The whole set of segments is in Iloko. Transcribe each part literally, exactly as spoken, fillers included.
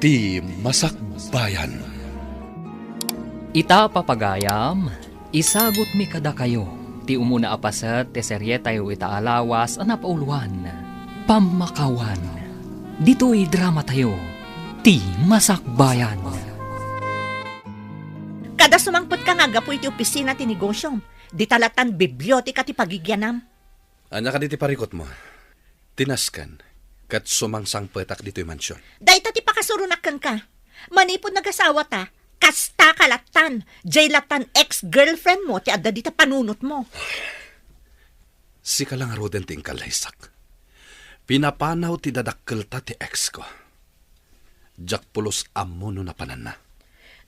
Ti Masakbayan. Ita, papagayam, isagutmi kadakayo ti umuna a paset ti serietayo ita a lawas a napauloan, Pammakawan. Ditoy dramatayo, Ti Masakbayan. Kada sumangpetka nga aggapu iti opisina ti negosyom, dita lattan biblioteka ti pagigianam. Ania kadi ti parikutmo? Ti nasken, ket sumangsangpetak ditoy mansion. Dayta ti pakasuronak kenka. Manipud nagasawata, kastaka lattan. Jay lattan ex-girlfriend mo ti adda dita panunotmo. Sika la ngaruden ti inkallaysak. Pinapanaw ti dadakkelta ti ex ko. Diak pulos ammo no napananna.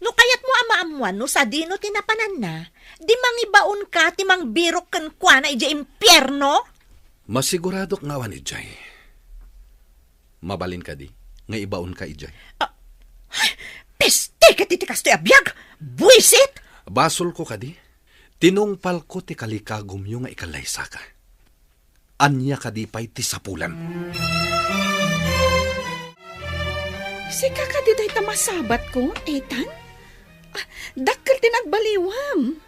No kayatmo a maammuan no sadino ti napananna, di mangibaonka ti mangbirok kenkuana idiay impierno? Masiguradok nga awan idiay. Mabalin kadi nga ibaonka idiay? Ah, peste ket iti kastoy a biag! Buisit! Basolko kadi, tinungpalko ti kalikagumyo nga ikallaysaka. Ania kadi pay ti sapulem? Sika kadi dayta masabatko, Ethan? Ah, dakkel ti nagbaliwam.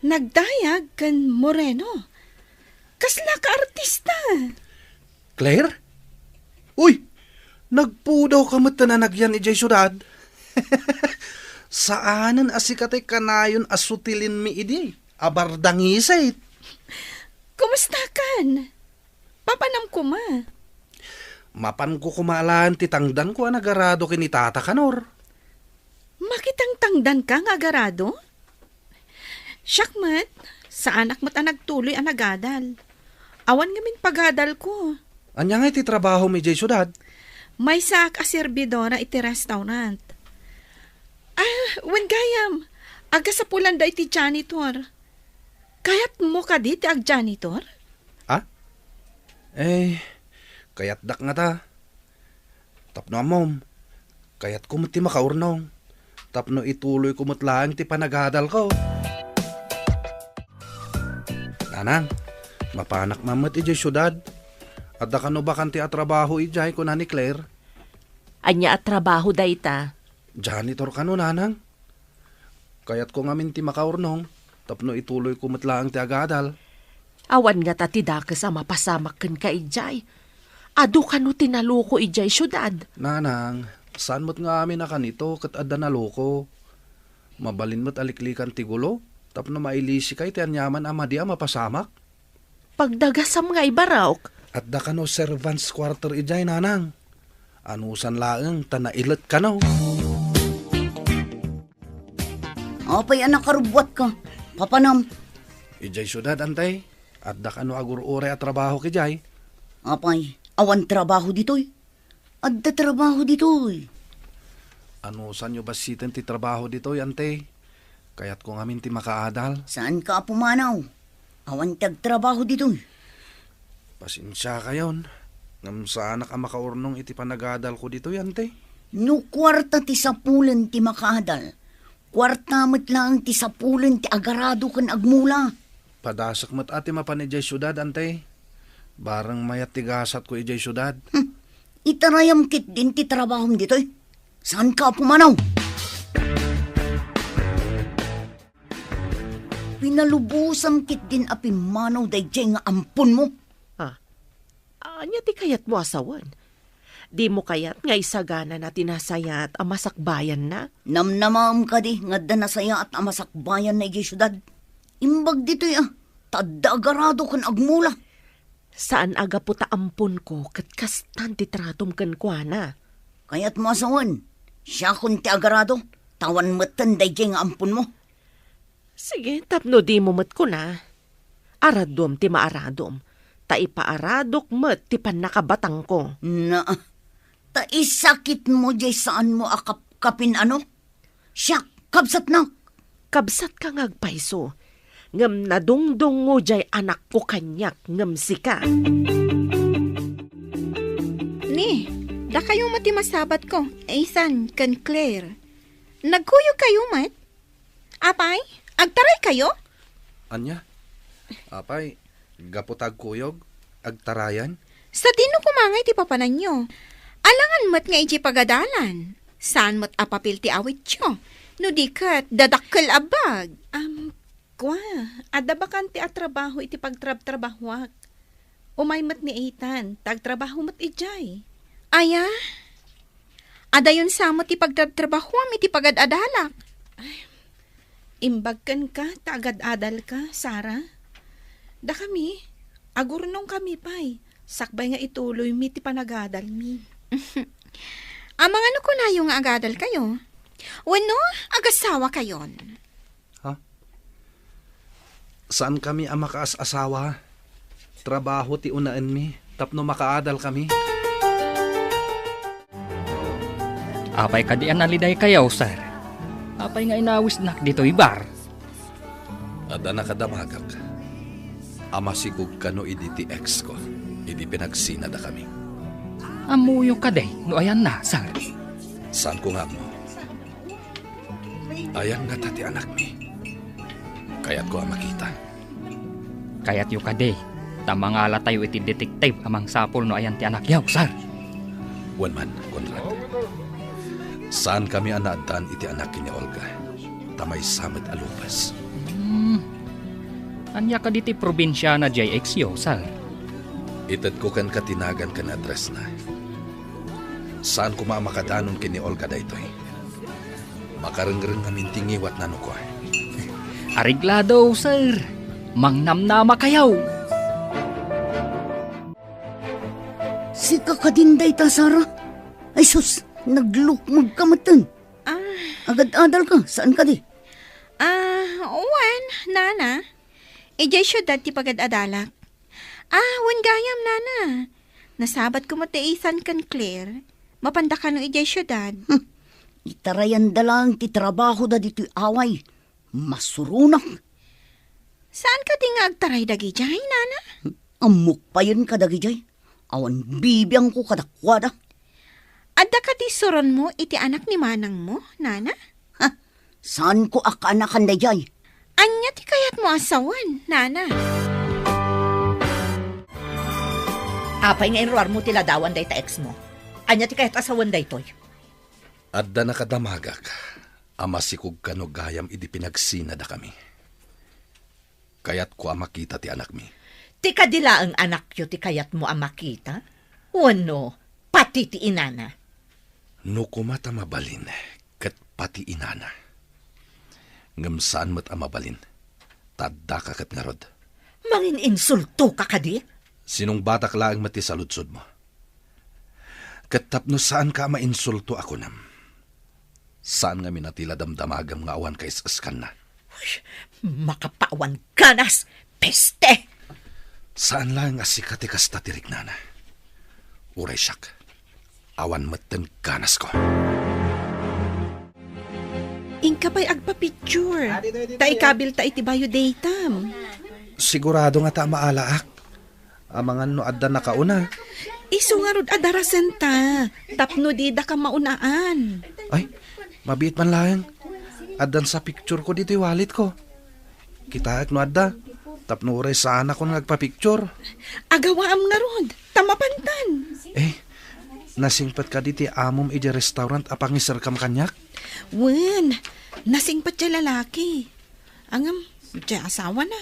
Nagdayag ken moreno. Kasla ka artista. Claire? Uy, nagpudawka met a nagyan idiay siudad. Saanen a sika ti kanayon a sutilenmi idi, a bardangisit. Kumustakan? Papanam koma? Mapanko koma laeng ti tangdanko a nagarado ken ni Tata Kanor. Makitangtangdanka nga agarado? Siak met, saanak met a nagtuloy a nagadal. Awan ngamin pagadalko. Ania ngay ti trabahom idiay siudad? Maysaak a serbidora iti restaurant. Ah, wen gayam, agasapulan dayta iti janitor. Kayatmo kadi ti agjanitor? Ah? Eh, kayatdak ngata. Tapno ammom, kayatko met ti makaurnong. Tapno ituloyko met laeng ti panagadalko. Nanang, mapanak man met idiay siudad. Adda kano bakante a trabaho idiay, kuna ni Claire. Ania a trabaho dayta? Janitor kano, nanang. Kayatko ngamin ti makaurnong, tapno ituloyko met laeng ti agadal. Awan ngata ti dakes a mapasamak kenka idiay. Adu kano ti naloko idiay siudad? Nanang, saan met ngamin a kanito ket adda naloko. Mabalin met a liklikan ti gulo, tapno mailisika iti aniaman a madi a mapasamak. Pagdagasam nga ibarok. Adda kano servants quarter idiay, nanang. Anusan laeng ta nailet kano. Apay a nakarubbuatka? Papanam. Idiay siudad, antay. Adda kano agur-uray a trabaho idiay? Apay, awan trabaho ditoy? Adda trabaho ditoy. Anusanyo bassiten ti trabaho ditoy, ante? Kayatko ngamin ti makaadal. Saanka a pumanaw? Awan ti agtrabaho ditoy. Pasensiakayon, ngem saanak a makaurnong iti panagadalko ditoy, ante. No kuarta ti sapulen ti makaadal, kuarta met laeng ti sapulen ti agarado ken agmula. Padasek met a ti mapan idiay siudad, ante. Bareng mayat ti gasatko idiay siudad. Hmm. Itarayam ketdin ti trabahom ditoy. Saanka a pumanaw? Pinalubosam ketdin a pimmanaw daydiay nga amponmo. Ah, ania ti kayatmo a sawen? Dimo kayat nga isaganana ti nasayaat a masakbayanna? Namnamaem kadi nga adda nasayaat a masakbayanna idiay siudad? Imbag ditoy a, ta adda agarado ken agmula. Saan a gapu ta amponko ket kastan ti tratom kenkuana. Kayatmo a sawen, siakon ti agarado, ta awan metten daydiay nga amponmo. Sige, tapno dimo met kuna, aradom ti maaradom, ta ipaaradok met ti pannakabatangko. Naa, ta isakitmo diay saanmo a kapkapin-ano? Siak, kabsatnak. Kabsatka nga agpayso, ngem nadungdungngo diay anakko kaniak ngem sika. Ni, dakayo met ti masabatko, Ethan ken Claire. Nagkuyogkayo met? Apay, agtaraykayo? Ania? Apay, gapu ta agkuyog, agtarayan? Sadino koma ngay ti papananyo? Alangan met nga idiay pagadalan. Saan met a papel ti awityo? No di ket, dadakkel a bag. Am, kua, adda bakante a trabaho iti pagtrabtrabahoak. Umay met ni Ethan, ta agtrabaho met idiay. Aya? Adayon sa met ti pagtrabtrabahoam iti pagad-adalak. Ay, imbag kenka ta agad-adalka, Sarah. Dakami, agurnongkami pay, sakbay nga ituloymi ti panagadalmi. Amangan no kunayo nga agadalkayo? Wenno, agasawakayon? Ha? Saankami a makaas-asawa. Trabaho ti unaenmi tapno makaadalkami. Apay kadi a nalidaykayo, sir? Apay nga inawisnak ditoy bar? Adda nakadamagak a masikog kano idi ti ex ko, idi pinagsinadakami. Ammoyo kadi no ayanna, sir? Saanko nga ammo. Ayan ngata ti anakmi? Kayatko a makita. Kayatyo kadi, ta mangalatayo iti detective a mangsapul no ayan ti anakyo, sir. Wen man, Conrad. Saankami a naaddaan iti anak ken ni Olga, ta maysa met a Lopez. Hmm. Ania kadi ti probinsiana diay ex yo, sir? Itedko kenka ti nagan ken addressna. Saan koma a makadanon ken ni Olga daytoy. Makarengreng ngamin ti ngiwatna no kua. Areglado, sir. Mangnamnamakayo. Sika kadin dayta, Sarah? Ay sus, naglukmagka metten. Ah. Agad-adalka, saan kadi? Ah, wen, nana. Idiay siudad ti pagad-adalak. Ah, wen gayam, nana. Nasabatko met ti Ethan ken Claire. Mapanda kano idiay siudad? Hmm. Itarayanda laeng ti trabahoda ditoy away. Masuronak. Saan kadi nga agtaray dagidiay, nana? Ammok payen kadagidiay. Awan bibiangko kadakuada. Adda kadi suronmo iti anak ni manangmo, nana? Ha? Saanko a kaanakan daydiay? Ania ti kayatmo a sawen, nana? Apay nga inruarmo ti ladawan dayta ex mo? Ania ti kayat a sawen daytoy? Adda nakadamagak a masikog kano gayam idi pinagsinadakami. Kayatko a makita ti anakmi. Ti kadi laeng anakyo ti kayatmo a makita? Wenno, pati ti inana? No koma ta mabalin, ket pati inana. Ngem saan met a mabalin, ta addaka ket ngarud. Mangin-insultoka kadi? Sinungbatak laeng met ti saludsodmo. Ket tapno saanka a mainsulto a kunam, saan ngamin a ti la damdamagam nga awan kaes-eskanna. Uy, makapawan ganas! Peste! Saan laeng a sika ti kasta ti riknana. Uray siak, awan metten ganasko. Inka pay agpa-picture. Ta ikabilta iti bayo datam. Sigurado ngata a maalaak. Amangan no adda nakauna. Isu ngarud a darasenta, tapno didaka maunaan. Ay, mabiit man laeng. Addan sa picture ko ditoy wallet ko. Kitaek no adda, tapno uray saanakon nga agpa-picture. Agawaam ngarud, ta mapantan. Eh, nasingpet kadi ti amom idiay restaurant a pangiserkam kaniak? Wen, nasingpet ti lalaki. Ngem, diay asawana.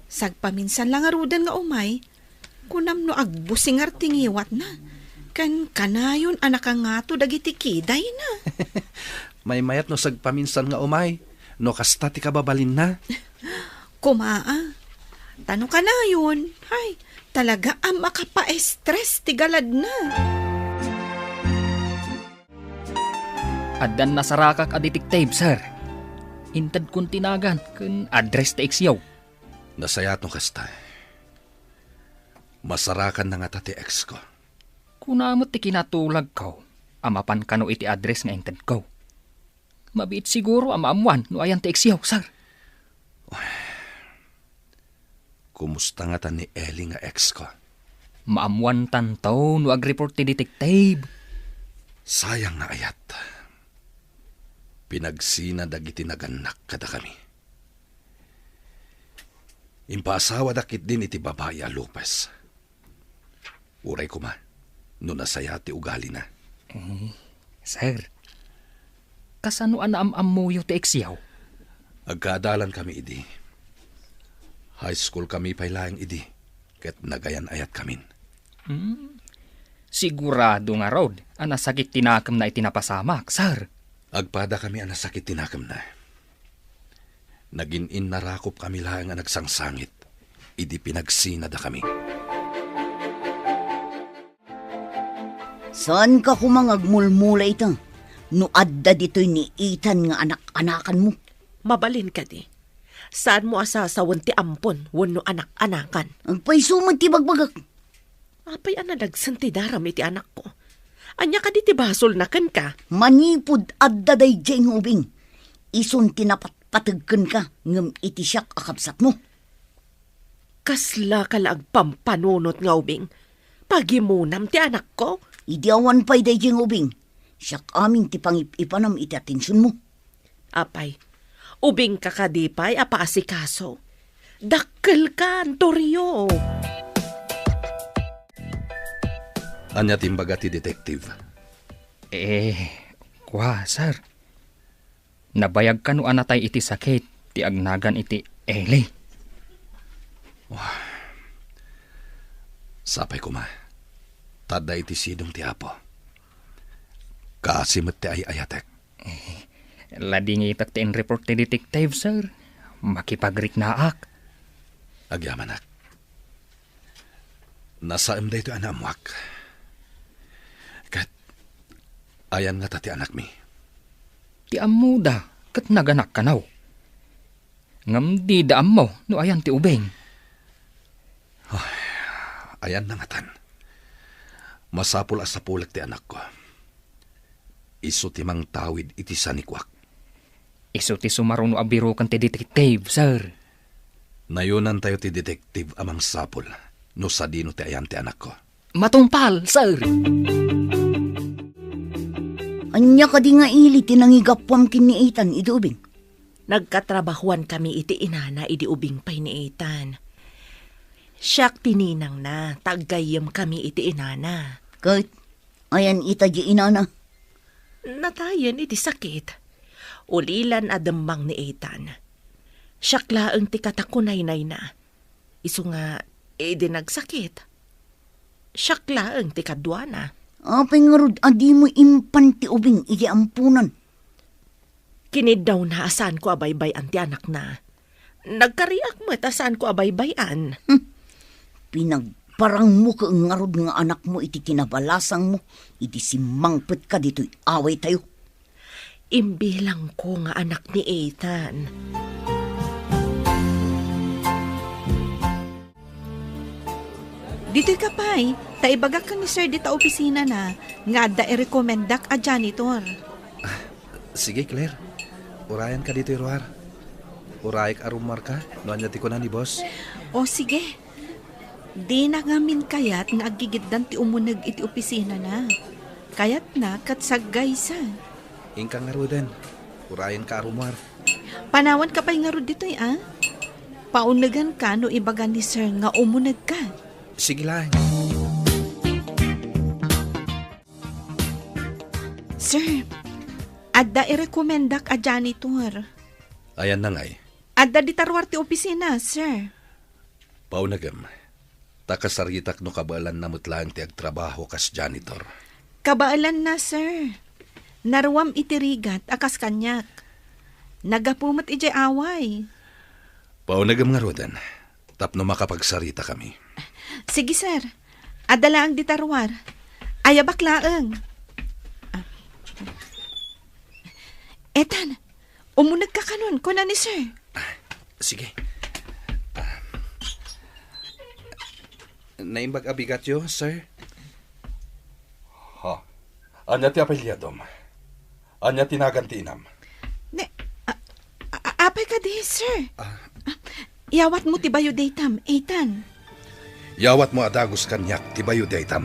Sagpaminsan la ngaruden nga umay, kunam no agbusingar ti ngiwatna, ken kanayon a nakangato dagiti kidayna. Maymayat no sagpaminsan nga umay, no kasta ti kababalinna. Kumaa, ta no kanayon, hay, talaga a makapaestres ti galadna. Addan nasarakak a detective, sir. Intedkon ti nagan ken address ti ex-yo. Nasayaat no kasta. Masarakanna ngata ti ex ko. Kuna met ti kinatulagko a mapan kano iti address nga intedko. Mabiit siguro a maammuan no ayan ti ex-yo, sir. Kumusta ngata ni Ellie nga ex ko? Maammuantanto no agreport ti detective. Sayang nga ayat. Pinagsina dagiti nagannak kadakami. Impaasawadak ketdin iti babai a Lopez. Uray koma, no nasayaat ti ugalina. Eh, sir, Kasano a naam-ammoyo ti iksiaw? Agkaadalankami idi. High school kami pay laeng idi, ket nagayan-ayatkamin. Hmm. Sigurado ngarud a nasakit ti nakemna iti napasamak, sir. Agpadakami a nasakit ti nakemna. Nagin-innarakopkami laeng a nagsangsangit idi pinagsinadakami. Saanka koma nga agmulmula ita no adda ditoy ni Ethan nga anak-anakanmo? Mabalin kadi, saanmo a sasawen ti ampon wenno anak-anakan? Agpayso met ti bagbagak. Apay a nalagsen ti daram iti anakko? Ania kadi ti basolna kenka? Manipud adda daydiay nga ubing, isun ti napatpateg kenka ngem iti siak a kabsatmo. Kaslaka la agpampanunot nga ubing? Pagimonam ti anakko? Idi awan pay daydiay nga ubing, siak amin ti pangip-ipanam iti atensionmo. Apay, ubingka kadi pay a paasikaso? Dakkelka, Antorio! Ania ti imbaga ti detective? Eh, kua, sir. Nabayag kano a natay iti sakit ti agnagan iti Eli? Wah. Sapay koma, ta adda iti sidong ti Apo. Kaasi met ti ay-ayatek. Eh, ladingitak ti in-report ti detective, sir. Makipagriknaak. Agyamanak. Nasaem daytoy a naammoak. Ket ayan ngata ti anakmi? Ti ammoda ket naganak kano. Ngem dida ammo no ayan ti ubing. Ay, ayan nangatan. Masapul a sapulek ti anakko. Isu ti mangtawid iti sanikuak. Isu ti sumaruno a biroken ti detective, sir. Nayonantayo ti detective a mangsapul no sadino ti ayan ti anakko. Matungpal, sir. Ania kadi nga ili ti nangigapuam ken ni Ethan idi ubing? Nagkatrabahoan kami iti inana idi ubing pay ni Ethan. Siak ti ninangna, ta aggayyem kami iti inana. Ket ayan ita di inana? Natayen iti sakit. Ulilan a demmang ni Ethan. Siak laeng ti katakunaynayna. Isu nga, idi nagsakit, siak laeng ti kaduana. Apay ngarud a dimo impan ti ubing iti amponan? Kiniddawna a saanko a baybay-an ti anakna. Nagkariak met a saanko a baybay-an. Hmm. Pinagparangmo ket ngarud nga anakmo iti kinabalasangmo idi simmangpetka ditoy awaytayo. Imbilangko nga anak ni Ethan. Ditoy ka pay, ta ibagak ken ni Sir dita opisinana nga adda irekomendak a janitor. Sige, Claire. Urayanka ditoy ruar. Urayek a rumuarka no ania ti kuna ni boss. O, sige. Dina ngamin kayat nga aggigiddan ti umuneg iti opisinana. Kayatna ket saggaysa. Inka ngaruden. Urayenka a rumuar. Panawanka pay ngarud ditoy, a? Pauneganka no ibaga ni Sir nga umunegka. Sige laeng. Sir, adda irekomendak a janitor. Ayanna ngay? Adda dita ruar ti opisina, sir. Paunegem, ta kasaritak no kabaelanna met laeng ti agtrabaho kas janitor. Kabaelanna, sir. Naruam iti rigat a kas kaniak. Naggapu met idiay away. Paunegem ngaruden, tapno makapagsaritakami. Sige, sir. Adda laeng dita ruar. Ayabak laeng. Ah. Ethan, umunegka kanon, kuna ni sir. Ah, sige. Ah. Naimbag a bigatyo, sir? Ha? Ania ti apelyadom? Ania ti nagan ti inam? Ne, a, a, apay kadi, sir? Ah. Ah, yawatmo ti bayo daytam, Ethan. Yawatmo a dagus kaniak ti bayo daytam.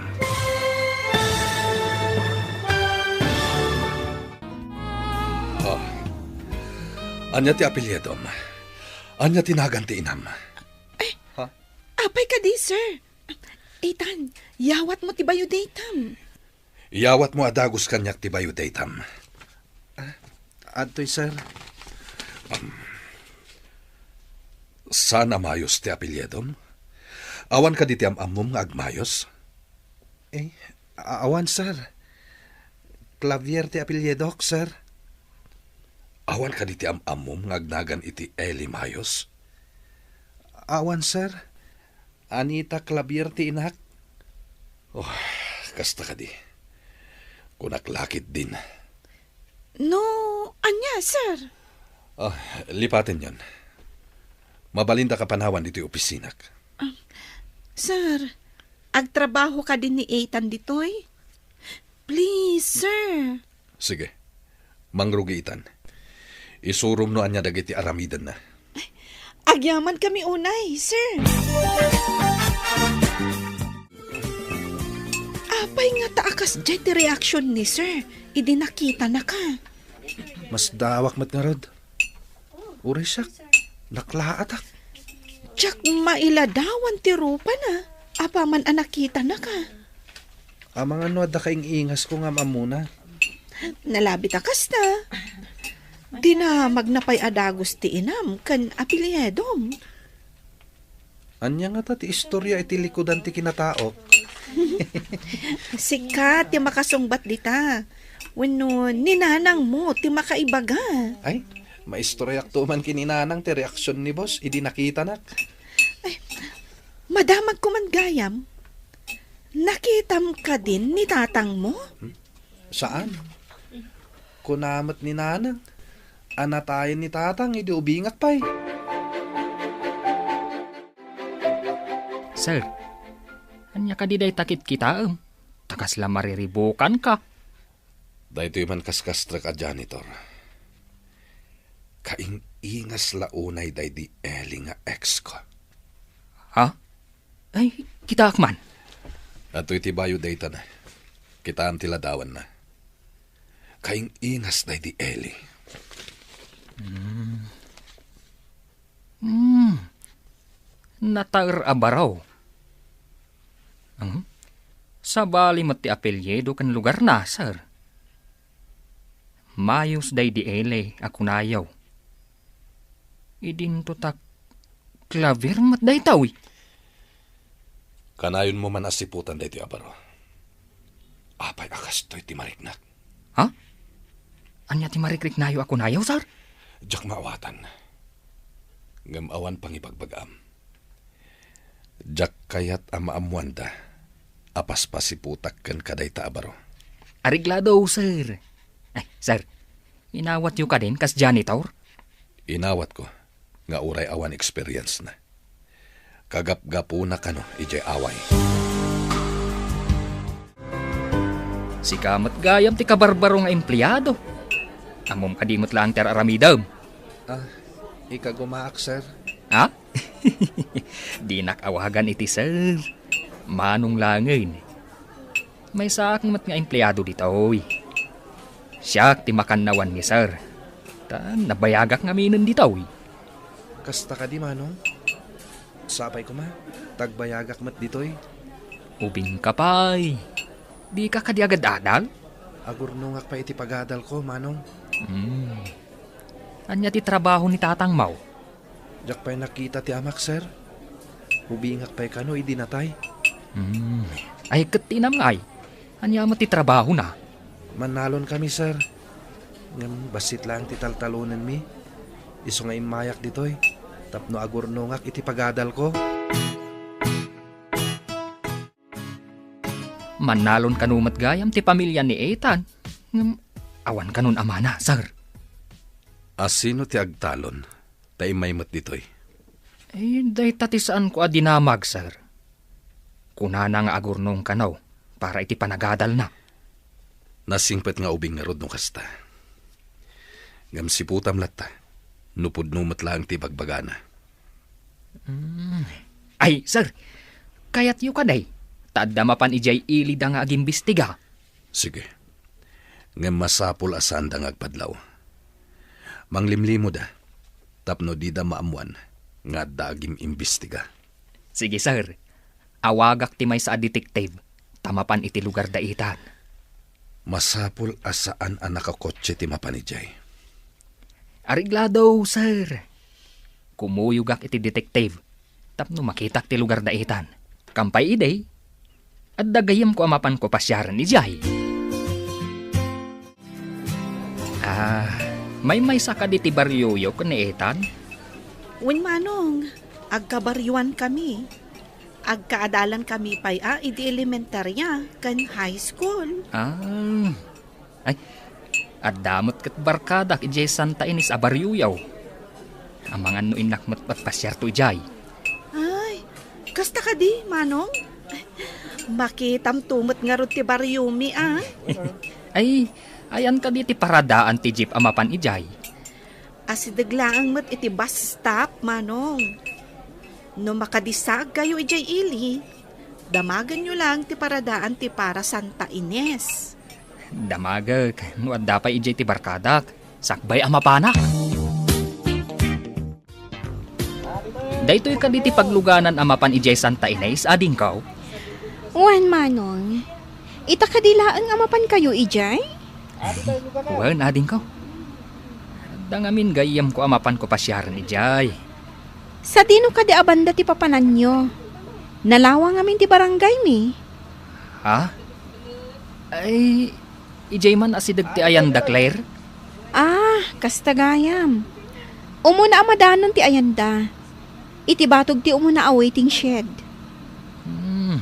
Ah. Ania ti apelyadom? Ania ti nagan ti inam? Eh, ha? Apay kadi, sir? Ethan, yawatmo ti bayo daytam. Iyawatmo a dagus kaniak ti bayo daytam. Ah, Adtoy, sir. Saan a Mayos ti apelyidom? Awan kadi ti am-ammom nga agmayos? Eh, a-, awan, sir. Clavier ti apelyidok, sir. Awan kadi ti am-ammom nga agnagan iti Eli Mayos? Awan, sir. Anita Clavier ti inak. Oh, kasta kadi. Kunak la ketdin. No, ania, sir? Ah, lipatenyon. Mabalindak a panawan ditoy opisinak. Ah, sir, agtrabaho kadi ni Ethan ditoy? Please, sir. Sige. Mangrugiitan. Isurom no ania dagiti aramidenna. Agyaman kami unay, sir. Apay ngata a kasdiay ti reaksion ni sir idi nakitanaka? Masdaawak met ngarud. Uray siak, naklaatak. Diak mailadawan ti rupana, apaman a nakitanaka. Amangan no adda kaing-ingasko nga am-ammona. Nalabit a kasta. Dinamagna pay a dagus ti inam ken apelyidom. Ania ngata ti istoria iti likudan ti kinataok? Sika ti makasungbat dita. Wenno ni nanangmo ti makaibaga? Ay, maistoriakto man ken ni nanang ti reaksion ni boss idi nakitanak. Ay, madamagko man gayam. Nakitam kadin ni tatangmo? Hmm? Saan? Kuna met ni nanang a natayen ni tatang idi ubingak pay. Sir, ania kadi dayta kitkitaem? Ta kasla mariribukanka. Daytoy man kaskastrek a janitor. Kaing-ingas la unay daydi Eli nga ex ko. Ha? Ay, kitaak man. Adtoy ti bayo dayta na. Kitaem ti ladawanna. Kaing-ingas daydi Eli. Hmm. Hmm. Nataer a baro. Hmm? Sabali met ti apelyido ken lugarna, sir. Mayos daydi Eli a kunayo. Idinto ta Clavier met dayta, uy. Kanayonmo man a siputan daytoy a baro. Apay a kastoy ti mariknak? Ha? Ania ti marikriknayo a kunayo, sir? Diak maawatan. Ngem awan pangibagbagaam. Diak kayat a maammoanda a paspasiputak ken kadayta a baro. Areglado, sir. Ay, sir, inawatyo kadin kas janitor? Inawatko, nga uray awan experience na. Kagapgapuna kano idiay away. Sika met gayam ti kabarbaro nga empleado. Ammom kadi met laeng ti ar-aramidem? Ah, ikagumaak, sir. Ha? Dinak awagan iti sir. Manong laengen. Maysaak met nga empleado ditoy. Siak ti makannawan ni sir. Ta nabayagak ngaminen ditoy. Kasta kadi, Manong? Sapay koma, ta agbayagak met ditoy. Ubingka pay. Dika kadi agad-adal? Agurnongak pay iti pagadalko, Manong. Hmm. Ania ti trabaho ni tatangmo? Diak pay nakita ti amak, sir. Ubingak pay kano idi natay. Hmm. Ay, ket ti inam ngay. Ania met ti trabahona? Mannalon kami, sir. Ngem bassit laeng ti taltalonenmi. Isu nga immayak ditoy tapno agurnongak iti pagadalko. Mannalon kano met gayam ti pamilia ni Ethan. Ngem awan kanon amana, sir. A sino ti agtalon ta immay met ditoy? Eh, dayta ti saanko a dinamag, sir. Kunana nga agurnong kano para iti panagadalna. Nasingpet nga ubing ngarud no kasta. Ngem siputam latta, no pudno met laeng ti bagbagana. Mm. Ay, sir, kayatyo kadi, ta adda mapan idiay ilida nga agimbistiga. Sige. Ngem masapul a saanda nga agpadlaw. Manglimlimoda, tapno dida maammuan nga adda agim-imbestiga. Sige, sir. Awagak ti maysa a detective, ta mapan iti lugar da itan. Masapul a saan a nakakotse ti mapan idiay. Areglado, sir. Kumuyogak iti detective tapno makitak ti lugar da Ethan. Kampay idi, adda gayyemko a mapanko pasiaren idiay. Ah, maymaysa kadi ti barioyo ken ni Ethan? Wen, Manong, agkabarioankami. Agkaadalankami pay a idi elementarya ken high school. Ah. Ay, adda met ket barkadak idiay Santa Ines a barioyo. Amangan no innak met agpasiarto idiay. Ay, kasta kadi, Manong? Makitamto met ngarud ti bariomi, a? Ay, ayan kadi ti paradaan ti jeep a mapan idiay? Asideg laeng met iti bus stop, Manong. No makadisaagkayo idiay ili, damagenyo laeng ti paradaan ti para Santa Ines. Damagek no adda pay idiay ti barkadak, sakbay a mapanak. Daytoy kadi ti pagluganan a mapan idiay Santa Ines, adingko? Wen, Manong. Ita kadi laeng a mapankayo idiay? Wen, adingko. Adda ngamin gayyemko a mapanko pasiaren idiay. Sadino kadi a banda ti papananyo? Nalawa ngamin ti barangaymi. Ha? Ay, idiay man asideg ti ayanda, Claire? Ah, kasta gayam. Umuna a madanon ti ayanda. Iti batog ti umuna a waiting shed. Hmm.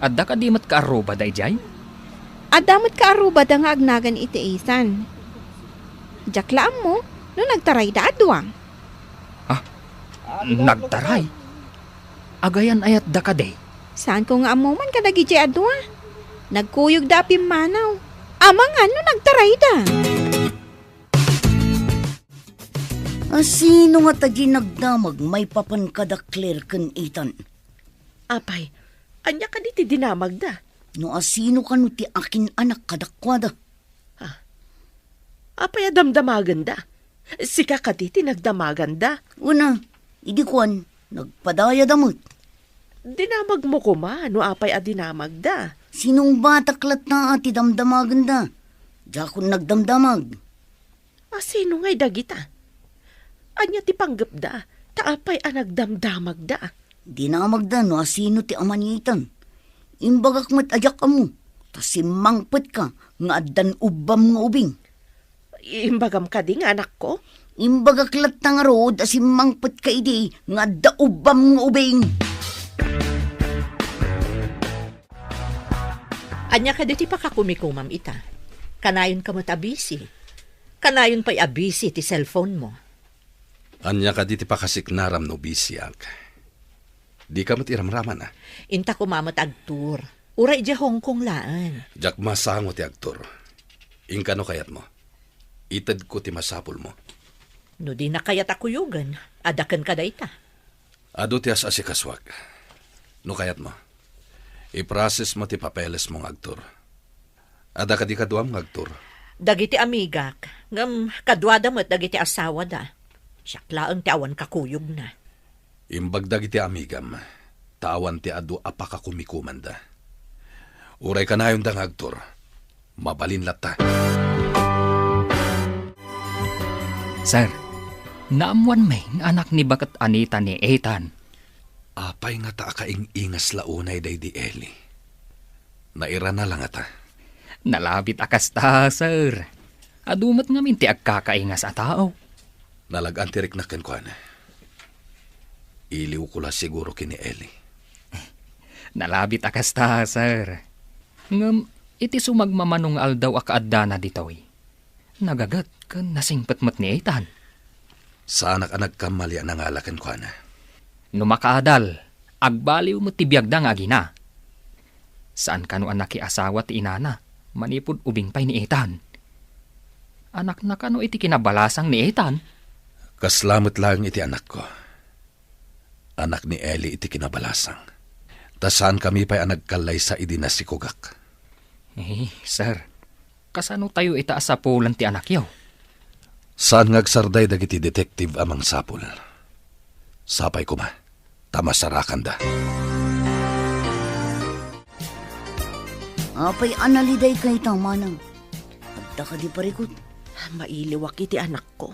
Adda kadi met kaarrubada idiay? Adda met kaarrubada nga agnagan iti Ethan. Diak la ammo no nagtarayda a dua. Ha? Nagtaray? Agayan-ayatda kadi? Saanko nga ammo man kadagiti a dua. Nagkuyogda a pimmanaw. Amangan no nagtarayda. A, sino ngata diay nagdamag maipapan kada Claire ken Ethan? Apay, ania kadi ti dinamagda? No asino kano ti akin-anak kadakuada? Ah, apay a damdamagenda? Sika kadi ti nagdamaganda? Una, idi kuan, nagpadayada met. Dinamagmo koma no apay a dinamagda. Sinungbatak latta a ti damdamagenda. Diakon nagdamdamag. A, sino ngay dagita? Ania ti panggepda? Ta apay a nagdamdamagda? Dinamagda no asino ti ama ni Ethan. Imbagak met a diak ammo, ta simmangpetka nga addan ubbam nga ubing. Imbagam kadi nga anakko? Imbagak latta ngarud a simmangpetka idi nga adda ubbam nga ubing. Ania kadi ti pakakumikumam ita? Kanayon ka met a busy. Kanayon pay a busy ti cellphone mo. Ania kadi ti pakasiknaram no busyak? Dika met iramraman, a? Inta koma met agtur. Uray idiay Hong Kong laeng. Diak masango ti agtur. Inka no kayatmo. Itedko ti masapulmo. No dina kayat a kuyogen, adda kenka dayta. Adu ti as-asikasuak. No kayatmo, iprosesmo ti papelesmo nga agtur. Adda kadi kaduam nga agtur? Dagiti amigak, ngem kaduada met dagiti asawada. Siak laeng ti awan kakuyogna. Imbag dagiti amigam, ta awan ti adu a pakakumikumanda. Uray kanayonda nga agtur, mabalin latta. Sir, naammoanmi nga anak ni baket Anita ni Ethan. Apay ngata a kaing-ingas la unay daydi Eli? Nairana la ngata? Nalabit a kasta, sir. Adu met ngamin ti agkakaingas a tao. Nalag-an ti riknak kenkuana. Iliwko la siguro ken ni Eli. Nalabit a kasta, sir. Ngem iti sumagmamano nga aldaw a kaaddana ditoy, nagaget ken nasingpet met ni Ethan. Saanak a nagkamali a nangala kenkuana. No makaadal, agbaliw met ti biagda nga agina. Saan kano a nakiasawa ti inana manipud ubing pay ni Ethan? Anakna kano iti kinabalasang ni Ethan? Kasla met laeng iti anakko. Anak ni Eli iti kinabalasang. Ta saankami pay a nagkallaysa idi nasikogak. Eh, sir, kasano tayo ita a sapulan ti anakyo? Saan nga agsarday dagiti detective a mangsapul? Sapay koma, ta masarakanda. Apay a nalidayka ita, manang? Adda kadi parikut? Mailiwak iti anakko.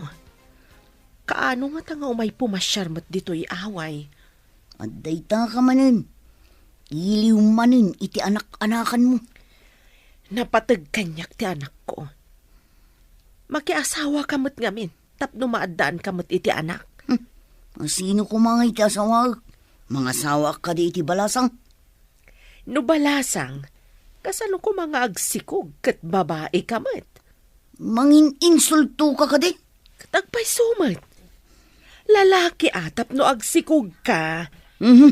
Kaano ngata nga umay pumasiar met ditoy away? Adda ita ka manen. Iliw manen iti anak-anakanmo. Napateg kaniak ti anakko. Makiasawa ka met ngamin tapno maaddaan ka met iti anak. Hmm. Sino koma nga iti asawaek? Mangasawaak kadi iti balasang? No balasang, kasano koma nga agsikog ket babai ka met? Mangin-insulto ka kadi? Ket agpayso met. Lalaki a tapno agsikog ka. Mhm.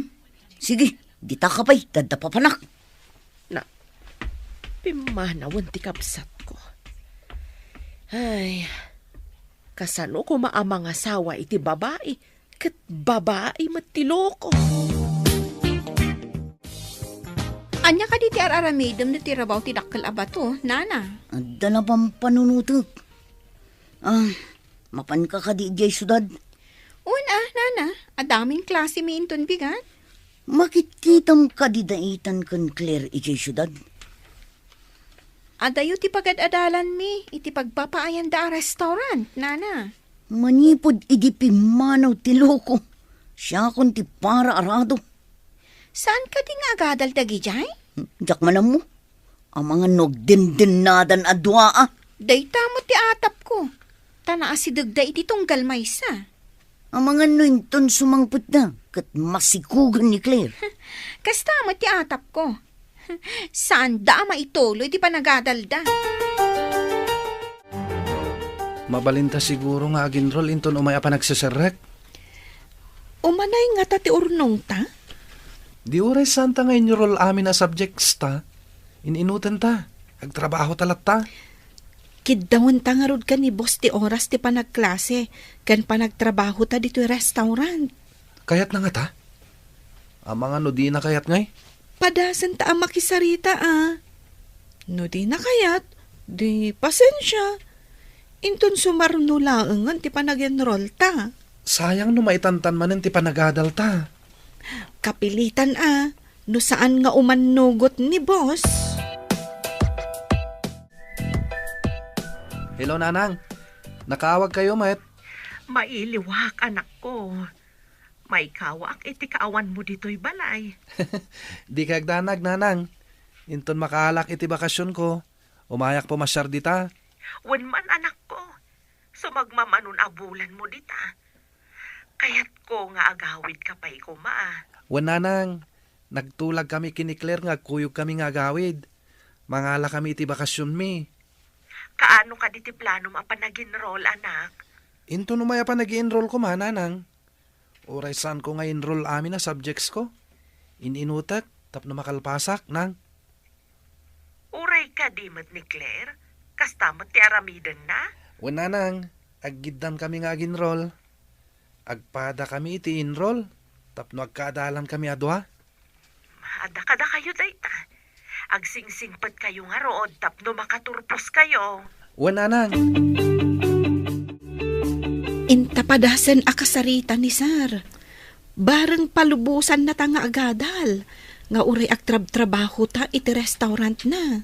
Sige, dita ka pay, dadda papanak. Na, pimmanawen ti kabsat ko. Ay, kasano koma a mangasawa iti babai? Ket babai met ti loko. Ania kadi ti ar-aramidem no ti rabaw ti dakkel a bato, nana? Adda la pampanunotek. Ah, mapanka kadi idiay siudad? Wen a, nana. Adda amin klasemi inton bigat. Makitkitam kadi daitan ken Claire idiay siudad? Adayo ti pagad-adalanmi iti pagpapaayanda a restaurant, nana. Manipud idi pimmanaw ti loko, siakon ti paraarado. Saan kadi nga agadal dagidiay? Diak man ammo. Amangan no agdendennadan a dua a. Dayta met ti atapko. Ta naasidegda iti tunggal maysa. Amangan no inton sumangpetda ket masikugan ni Claire. Kasta met ti atapko. Saanda a maituloy ti panagadalda. Mabalinta siguro nga aginrol inton umay a panagseserrek. Umanay ngata ti urnongta? Di uray saanta nga inrol amin a subjects ta. In-inutenta. Agtrabaho ta latta. Kiddawenta ngarud ken ni boss ti oras ti panagklase ken panagtrabaho ta ditoy restaurant. Kayatna ngata? Amangan no dina kayat ngay? Padasenta a makisarita a. No dina kayat, di pasensia. Inton sumarno laengen ti panag-enroll ta. Sayang no maitantan manen ti panagadal ta. Kapilitan a, no saan nga umannugot ni boss. Hello, Nanang. Nakaawag kayo, met? Mailiwak, anakko. Maikawaak iti kaawanmo ditoy balay. Di kagdanag, Nanang. Inton makaalak iti bakasionko, umayak pumasiar dita. Wen man, anakko. Sumagmamanon a bulanmo dita. Kayatko nga agawidka pay koma. Wen, Nanang. Nagtulagkami ken ni Claire nga agkuyogkami nga agawid. Mangalakami iti bakasionmi. Kaano kadi ti planom a panag-enroll, anak? Inton umay a panag-enroll koma, Nanang. Uray saanko nga enroll amin a subjectsko. In-inutek tapno makalpasak, Nang. Uray kadi met ni Claire? Kasta met ti aramidenna? Wen, Nanang, aggiddankami nga ag-enroll. Agpadakami iti enroll tapno agkaadalankami a dua. Adda kadakayo dayta. Agsingsingpetkayo ngarud tapno makaturposkayo. Wen, Nanang. Inta padasen a kasarita ni Sir. Bareng palubosannata nga agadal nga uray agtrabtrabahota iti restaurantna.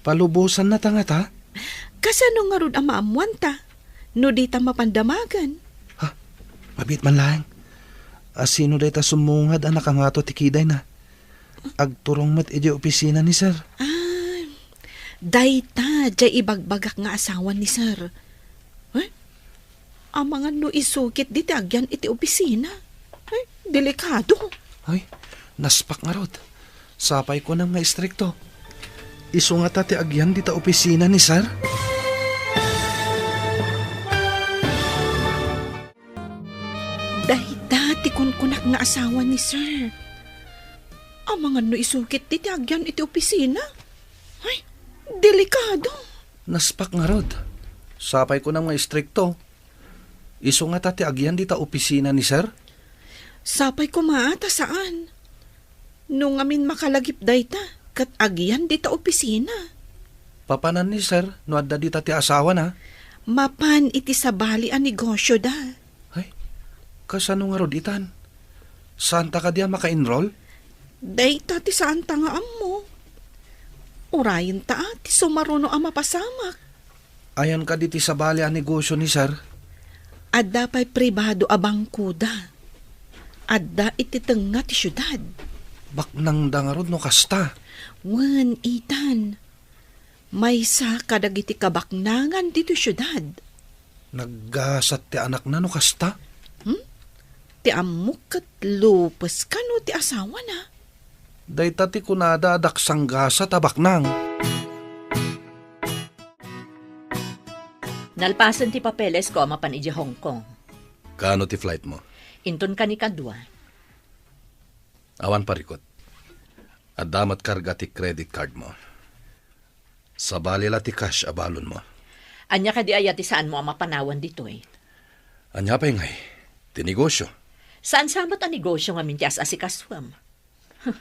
Palubosannata ngata? Kasano ngarud a maammoanta no dita mapan damagen? Ha? Mabiit man laeng. A sino dayta summungad a nakangato ti kidayna? Agturong met idiay opisina ni Sir. Ah, dayta diay ibagbagak nga asawa ni Sir. Eh? Amangan no isu ketdi ti agyan iti opisina. Ay, delikado. Ay, naspak ngarud. Sapay kunam nga istrikto. Isu ngata ti agyan dita opisina ni Sir? Dayta ti kunkunak nga asawa ni Sir. Amangan no isu ketdi ti agyan iti opisina. Ay, delikado. Naspak ngarud. Sapay kunam nga istrikto. Isu ngata ti agyan dita opisina ni Sir? Sapay koma ta saan. No ngamin makalagip dayta, ket agyan dita opisina. Papanan ni Sir no adda dita ti asawana? Mapan iti sabali a negosyoda. Ay, kasano ngarud itan? Saanta kadi a maka-enroll? Dayta ti saanta nga ammo. Urayenta a ti sumaruno a mapasamak. Ayan kadi ti sabali a negosyo ni Sir? Adda pay pribado a bangkoda. Adda iti tengnga ti siudad. Baknangda ngarud no kasta. Wen, Ethan. Maysa kadagiti kabaknangan ditoy siudad. Naggasat ti anakna no kasta? Hmm? Ti ammok ket lupes kano ti asawana? Dayta ti kunada a daksanggasat a baknang. Nalpasen ti papeles ko a mapan idiay Hong Kong. Kaano ti flight mo? Inton kanikadua. Awan parikut. Adda met karga ti credit card mo. Sabali la ti cash a balon mo. Ania kadi aya ti saanmo a mapanawan ditoy? Ania pay ngay? Ti negosyo. Saan sa met a negosyo ngamin ti as-asikasuem? Huh,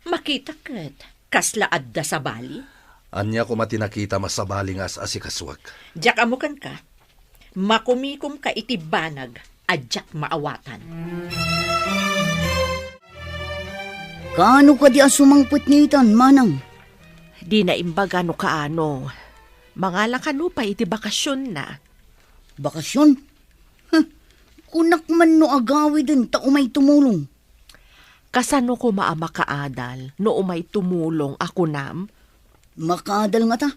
makita ket, kasla adda sabali? Ania koma ti nakitam a sabali nga as-asikasuak? Diak ammo kenka. Makumikomka iti banag a diak maawatan. Kaano kadi a sumangpet ni Ethan, manang? Dina imbaga no kaano. Mangala kano pay iti bakasionna. Bakasyon? Huh, kunak man no agawiden ta umay tumulong. Kasano koma a makaadal no umay tumulong a kunam? Makaadal ngata?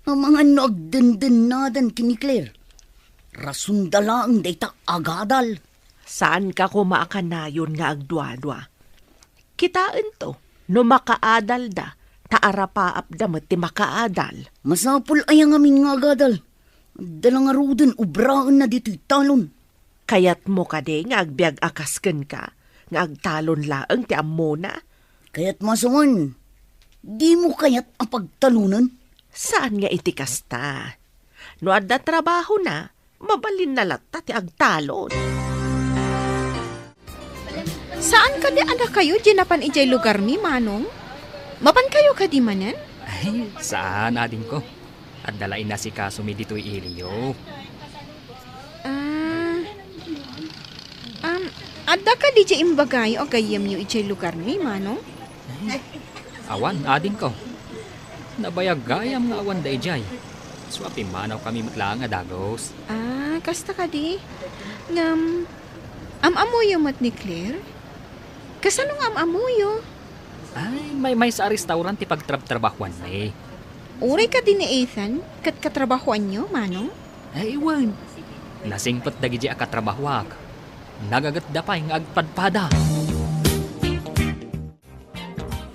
Amangan no agdendennadan ken ni Claire. Rasonda laeng dayta agadal. Saanka koma a kanayon nga agduadua. Kitaento no makaadalda, ta arapaapda met ti makaadal. Masapul aya ngamin nga agadal? Adda la ngaruden obraenna ditoy talon. Kayatmo kadi nga agbiag a kas kenka, nga agtalon laeng ti ammona? Kayatmo a sawen, dimo kayat a pagtalonen? Saan nga iti kasta. No adda trabahona, mabalinna latta ti agtalon. Saan kadi a dakayo diay napan idiay lugarmi, Manong? Mapankayo kadi manen? Ay, saan, adingko. Adda la inasikasomi ditoy iliyo. Ah, um, adda kadi diay imbagayo a gayyemyo idiay lugarmi, Manong? Awan, adingko. Nabayag gayam nga awan daydiay. Isu a pimmanawkami met laeng a dagus. Ah, kasta kadi? Ngem, am-ammoyo met ni Claire? Kasano nga am-ammoyo? Ay, maymaysa a restaurant ti pagtrabtrabahuanmi. Uray kadi ni Ethan, ket katrabahuanyo, Manong? Ay, wen. Nasingpet dagiti a katrabahuak. Nagagetda pay nga agpadpada.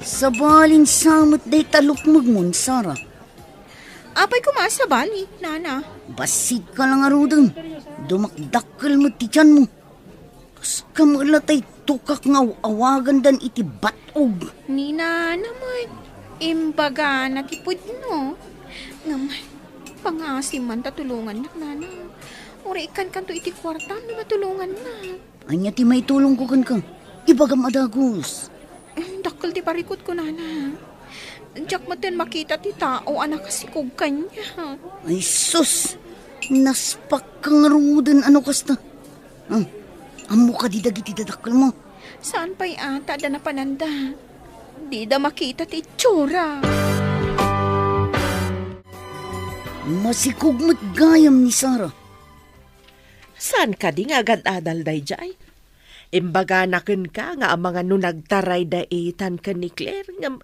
Sabalin sa met dayta lukmegmon, Sarah. Apay koma a sabali, Nana? Bassitka la ngaruden. Dumakdakkel met ti tianmo. Kas kamela tay tukak nga aw-awagandan iti bat-og. Ni Nana met, imbagana ti pudno. Ngem, pangasim man ta tulongannak, Nana. Uray ikkankanto iti kuartam no matulongannak. Ania ti maitulongko kenka? Ibagam a dagus. Dakkel ti parikutko, Nana. Diak metten makita ti tao a nakasikog kaniak. Ay sus! Naspakka ngaruden a no kasta. Hmm, ammo kadi dagiti dadakkelmo? Saan pay a ta adda napananda. Dida makita ti itsura. Masikog met gayam ni Sarah. Saan kadi nga agad-adal daydiay? Imbagana kenka nga amangan no nagtaray da Ethan ken ni Claire, ngem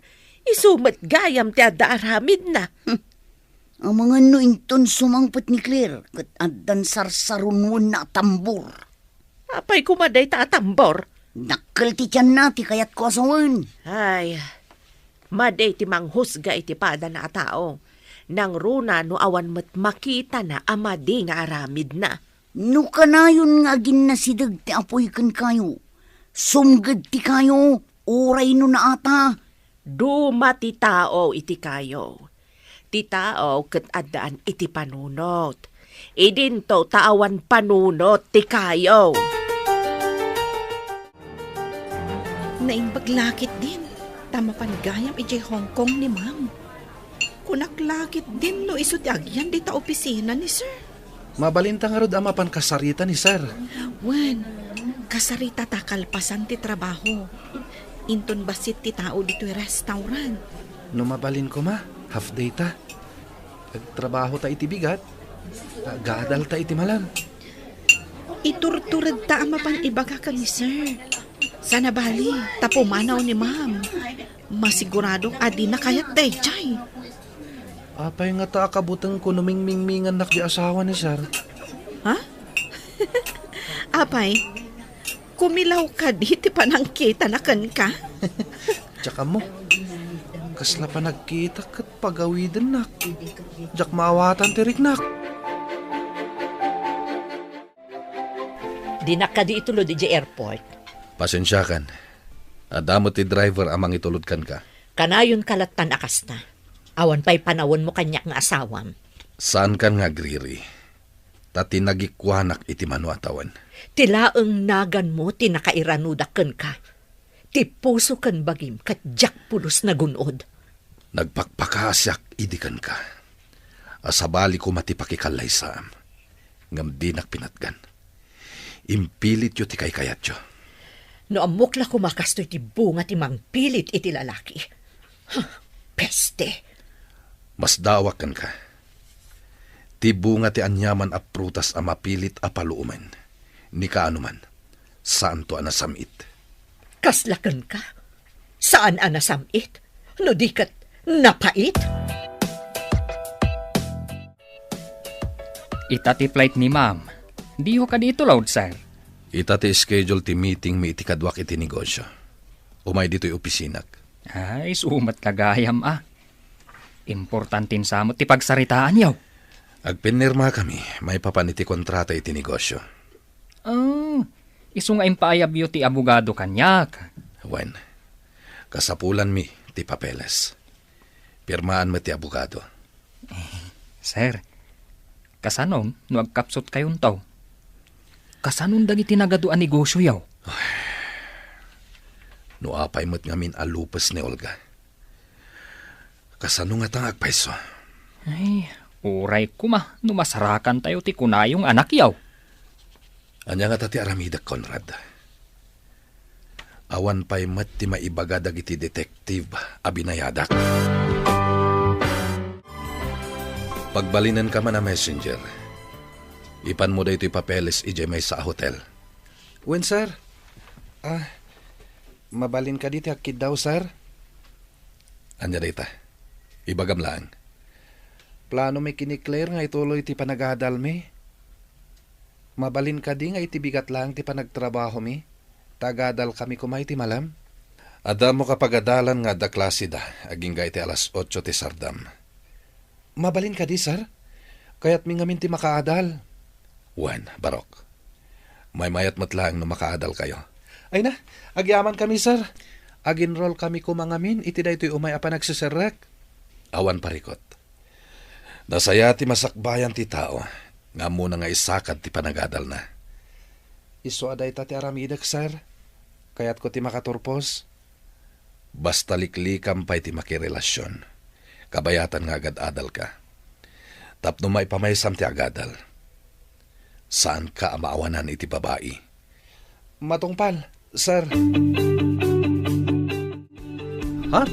isu met gayam ti adda aramidna. Hmm. Amangan no inton sumangpet ni Claire ket addan sarsarunwenna a tambor. Apay koma dayta a tambor? Dakkel ti tianna ti kayatko a sawen. Ay, madi ti manghusga iti padana a tao. Nangruna no awan met makitana a madi nga aramidna. No kanayon nga aginnasideg ti apoy kenkayo, sumged ti kayo, uray no naata. Duma ti tao iti kayo. Ti tao ket addaan iti panunot. Idinto ta awan panunot ti kayo. Naimbag la ketdin, ta mapan gayam idiay Hong Kong ni Ma'am. Kunak la ketdin no isu ti agyan dita opisina ni Sir. Mabalinta ngarud a mapan kasarita ni Sir. Wen, kasaritata kalpasan ti trabaho. Inton bassit ti tao ditoy restaurant. No mabalin koma, half day ta. Agtrabahota iti bigat, agadalta iti malam. Iturturedta a mapan ibaga ken ni Sir. Sana bali, ta pumanaw ni Ma'am. Masiguradok a dina kayat daydiay. Apay ngata a kabutengko no mingmingmingannak di asawa ni Sir? Ha? Apay, kumilaw kadi ti panangkitana kenka? Diak ammo. Kasla panagkitak ket pagawidennak. Diak maawatan ti riknak. Dinak kadi itulod idiay airport. Pasensiakan. Adda met ti driver a mangitulod kenka. Kanayonka lattan a kasta. Awan pay panawenmo kaniak nga asawam. Saankan nga agriri. Ta ti nagikuanak iti mano a tawen. Ti laeng naganmo ti nakairanudak kenka. Ti puso ken bagim ket diak pulos nagun-od. Nagpakpakaasiak idi kenka. A sabali koma ti pakikallaysaam. Ngem dinak pinatgan. Impilityo ti kaykayatyo. No ammok la koma kastoy ti bunga ti mangpilit iti lalaki. Huh, peste! Masdaawak kenka. Ti bunga ti aniaman a prutas a mapilit a paluomen. Ni kaano man, saanto a nasam-it. Kasla kenka? Saan a nasam-it? No di ket napait? Ita ti flight ni Ma'am. Diyo kadi itulod, sir? Ita ti schedule ti meeting mi iti kaduak iti negosyo. Umay ditoy opisinak. Ay, sumat la gayam, a. Importante sa met ti pagsaritaanyo. Agpinirmakami maipapan iti kontrata iti negosyo. Oh, isu nga impaayabyo ti abogado kaniak. Wen, kasapulanmi ti papeles. Pirmaan met ti abogado. Sir, kasanon no agkapsutkayonto? Kasanon dagiti nagadu a negosioyo? No apay met ngamin a lupes ni Olga. Kasano ngata nga agpayso? Ay, uray koma no masarakantayo ti kunayo nga anakyo. Ania ngata ti aramidek, Conrad? Awan pay met ti maibaga dagiti detective a binayadak. Pagbalinenka man a messenger. Ipanmo daytoy papeles idiay maysa a hotel. Wen, sir. Ah, mabalin kadi ti agkiddaw, sir? Ania dayta? Ibagam laeng. Planomi ken ni Claire nga ituloy ti panagadalmi. Mabalin kadi nga iti bigat laeng ti panagtrabahomi, ta agadalkami koma iti malem? Adda ammo kapagadalan nga adda klaseda agingga iti alas otso ti sardam. Mabalin kadi, sir? Kayatmi ngamin ti makaadal. Wen, barok. Maymayat met laeng no makaadalkayo. Ay na, agyamankami, sir. Ag-enrollkami koma ngamin iti daytoy umay a panagseserrek. Awan parikut. Nasaya ti masakbayan ti tao nga ammona nga isakad ti panagadalna. Isu a dayta ti aramidek, sir. Kayatko ti makaturpos. Basta liklikam pay ti makirelasion, kabayatan nga agad-adalka. Tapno maipamaysam ti agadal, saanka a maawanan iti babai. Matungpal, sir. Ha?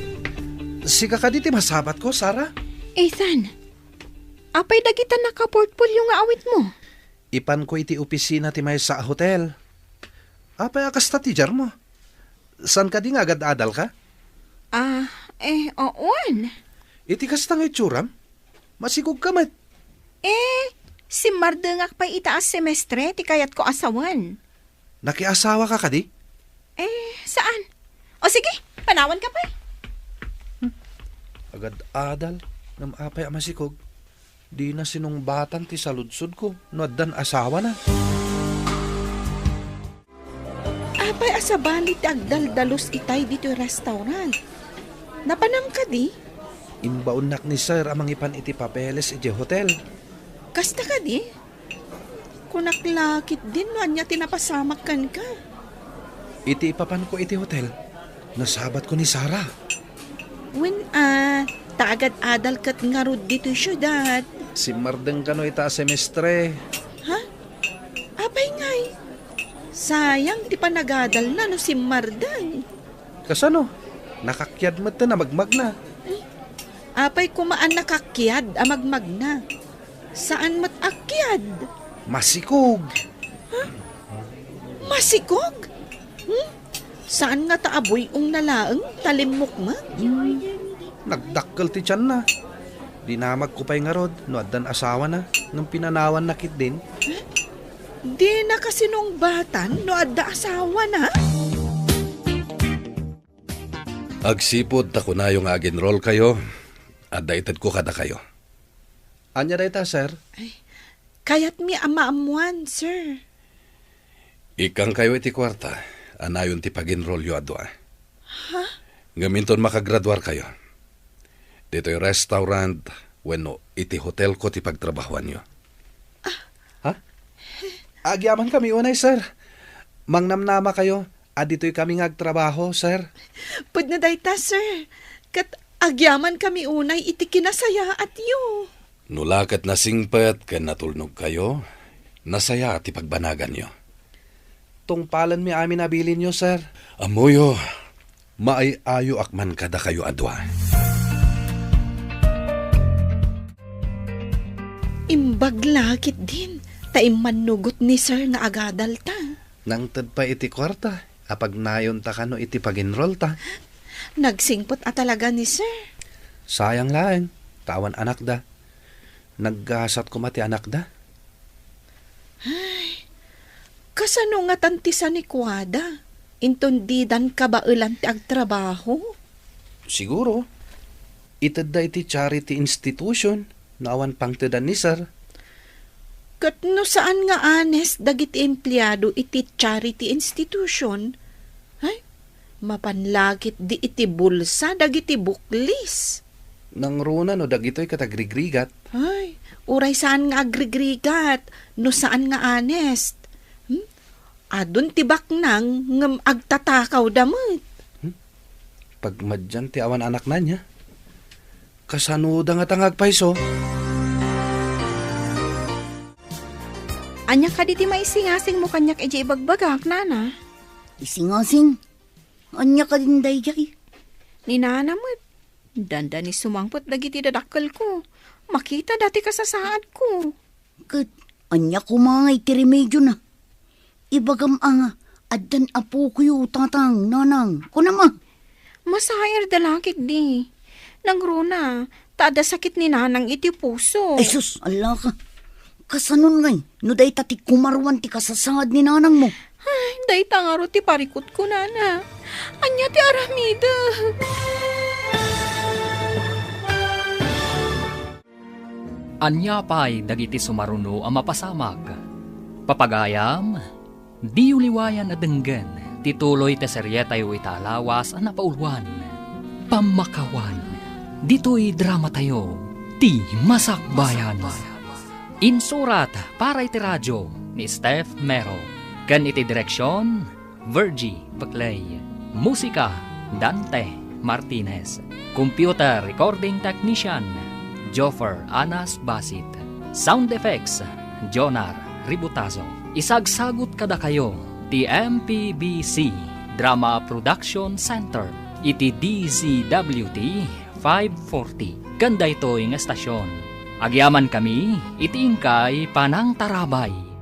Sika kadi ti masabatko, Sarah? Ethan, apay dagita nakaportfolio nga awitmo? Ipanko iti opisina ti maysa a hotel. Apay a kasta ti diarmo? Saan kadi nga agad-adalka? Ah, eh, wen. Iti kasta nga itsuram? Masikogka met. Eh, simmardengak pay ita a semestre ti kayatko a sawen. Nakiasawaka kadi? Eh, saan? O sige, panawanka pay. Agad-adal, ngem apay a masikog? Dina sinungbatan ti saludsodko no addan asawana. Apay a sabali ti agdaldalus itay ditoy restaurant? Napanam kadi? Imbaonnak ni Sir a mangipan iti papeles idiay hotel. Kasta kadi? Kunak la ketdin no ania ti napasamak kenka. Iti ipapanko iti hotel, nasabatko ni Sarah. Wen a, ta agad-adal ket ngarud ditoy siudad. Simmardeng kano ita a semestre. Ha? Apay ngay? Sayang ti panagadalna no simmardeng. Kasano? Nakakiad met a magmagna. Ay, apay koma a nakakiad a magmagna? Saan met a kiad? Masikog. Masikog? Hmm? Saan nga ta abuy-ong na laeng ta limmukmeg? Hmm. Nagdakkel ti tianna. Dinamagko pay ngarud no addan asawana, ngem pinanawanna ketdin. Dina kasinungbatan no adda asawana? Agsipud ta kunayo nga ag-enrollkayo, adda itedko kadakayo. Ania dayta, sir? Ay, kayatmi a maammuan, sir. Ikkangkayo iti kuarta, a nayon ti pag-enrollyo a dua. Ha? Ngem inton makagraduarkayo, ditoy restaurant wenno iti hotelko ti pagtrabahoanyo. Ha? Agyamankami unay, sir. Mangnamnamakayo a ditoykami nga agtrabaho, sir. Pudno dayta, sir. Ket agyamankami unay iti kinasayaatyo. No la ket nasingpet ken natulnogkayo, nasaya ti pagbanaganyo. Tungpalenmi amin a bilinyo, sir. Ammoyo, maay-ayoak man kadakayo a dua. Imbag la ketdin ta immannugot ni sir nga agadalta. Nangted pay iti kuarta a pagnayonta kano iti pag-enrollta. Nagsingpet a talaga ni sir. Sayang laeng, ta awan anakda. Naggasat koma ti anakda. Ay, kasano ngatan ti sanikuada? Inton didan kabaelan ti agtrabaho? Siguro, itedda iti charity institution no awan pangtedan ni sir. Ket no saan nga honest dagiti empleado iti charity institution, ay, mapan la ketdi iti bulsa dagiti buklis. Nangruna no dagitoy ket agrigrigat. Ay, uray saan nga agrigrigat, no saan nga honest. Hmm? Adun ti baknang ngem agtatakawda met. Hmm? Pagmadian ti awan anakna nia. Kasanoda ngata nga agpayso? Ania kadi ti maisingasingmo kaniak idiay ibagbagak, nana? Isingasing? Ania kadin daydiay? Ni nana met. Dandani sumangpet dagiti dadakkelko. Makitada ti kasasaadko. Ket ania koma ngay ti remediona? Ibagam a nga, addan apokoyo, tatang, nanang. Kunam a. Masairda la ketdi. Nangruna, ta adda sakit ni nanang iti puso. Ay sus, allaka. Kasanon ngay, no dayta ti kumaruan ti kasasaad ni nanangmo? Ay, dayta ngarud ti parikutko, nana. Ania ti aramidek? Ania pay dagiti sumaruno a mapasamak? Papagayam, diyo liwayan a denggen ti tuloy ti serietayo ita a lawas a napauluan, Pammakawan. Ditoy dramatayo, Ti Masakbayan. Insurat para iti radio ni Steph Mero, ken iti direksion, Virgie Peclay. Musika, Dante Martinez. Computer recording technician, Joffer Anas Basit. Sound effects, Jonar Ributazo. Isagsagut kadakayo ti M P B C Drama Production Center iti D Z W T five forty. Ken daytoy nga estasion, agyamankami iti inkay panangtarabay.